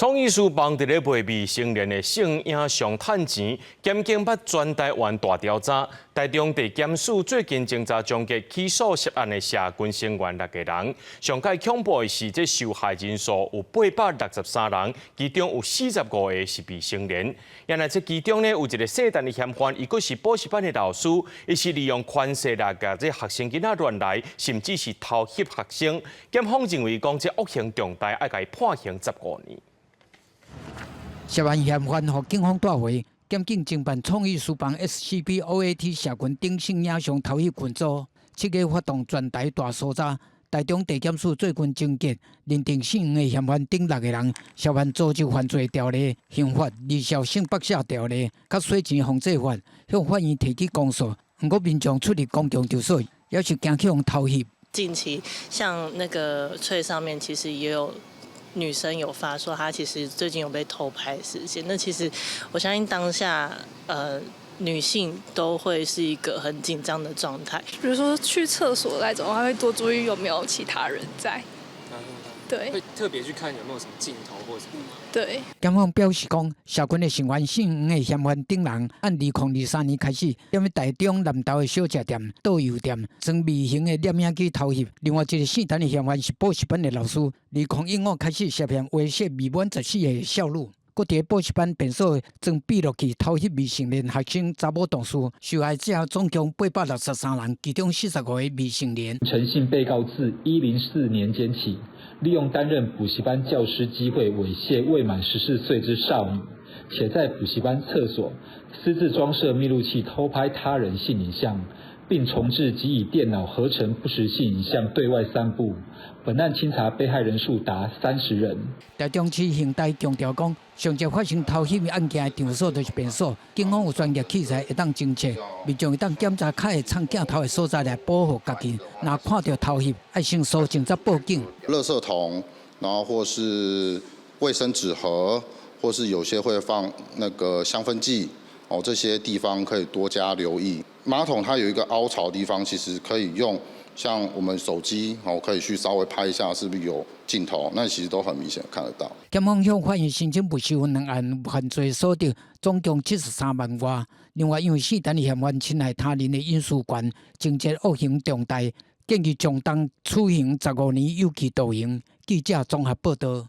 創意書房佇咧賣未成年的性影像趁錢，檢警捌全台灣大調查，台中地檢署最近偵查終結起訴涉案的社群成員六個人。上蓋恐怖的是，這受害人數有863人，其中有45個是未成年。原來這其中呢，有一個姓陳的嫌犯，伊閣是補習班的老師，伊是利用權勢來共這學生囡仔亂來，甚至是偷翕學生。檢方認為講這惡行重大，愛共伊判刑15年。涉案嫌犯予警方帶回，檢警偵辦創意書房 SCBOAT 社群頂性影像偷翕群組，7月發動全台大搜查。台中地檢署最近偵結認定姓黃的嫌犯等六個人涉犯組織犯罪條例、刑法、兒少性剝削條例、佮洗錢防制法，向法院提起公訴。毋過民眾出入公共場所，也是驚去予偷翕。近期像那個脆上面，其實也有女生有發說，她其實最近有被偷拍事件。那其實我相信當下，女性都會是一個很緊張的狀態。比如說去廁所那種，還會多注意有沒有其他人在。對，會特別去看有沒有什麼鏡頭或什麼。對。檢方表示講，社群的成員姓黃的嫌犯等人，按2023年開始，踮咧台中南投的小食店、倒油店，裝微型的攝影機偷翕。另外一個姓陳的嫌犯是補習班的老師，2015開始涉嫌猥褻未滿14歲的少女。閣佇補習班便所裝閉錄器偷翕未成年學生查某同事，受害者總共863人，其中45個未成年。陳姓被告自104年間起，利用擔任補習班教師機會猥褻未滿14歲之少女，且在補習班廁所私自裝設密錄器偷拍他人性影像，並重製及以電腦合成不實性影像對外散布。本案清查被害人數達30人。台中市刑大強調講，上濟發生偷翕案件的場所就是便所，警方有專業器材會當偵測，民眾會當檢查較會藏鏡頭的所在來保護家己。若看著偷翕，愛先搜證才報警。垃圾桶，然後或是衛生紙盒，或是有些會放那個香氛劑，哦，這些地方可以多加留意。馬桶它有一個凹槽的地方，其實可以用像我們手機哦，可以去稍微拍一下，是不是有鏡頭？那其實都很明顯看得到。檢方向法院申請沒收兩案犯罪所得，總共73萬外。另外，因為姓陳的嫌犯侵害他人的隱私權，情節惡行重大，建議將當處刑15年有期徒刑。記者綜合報道。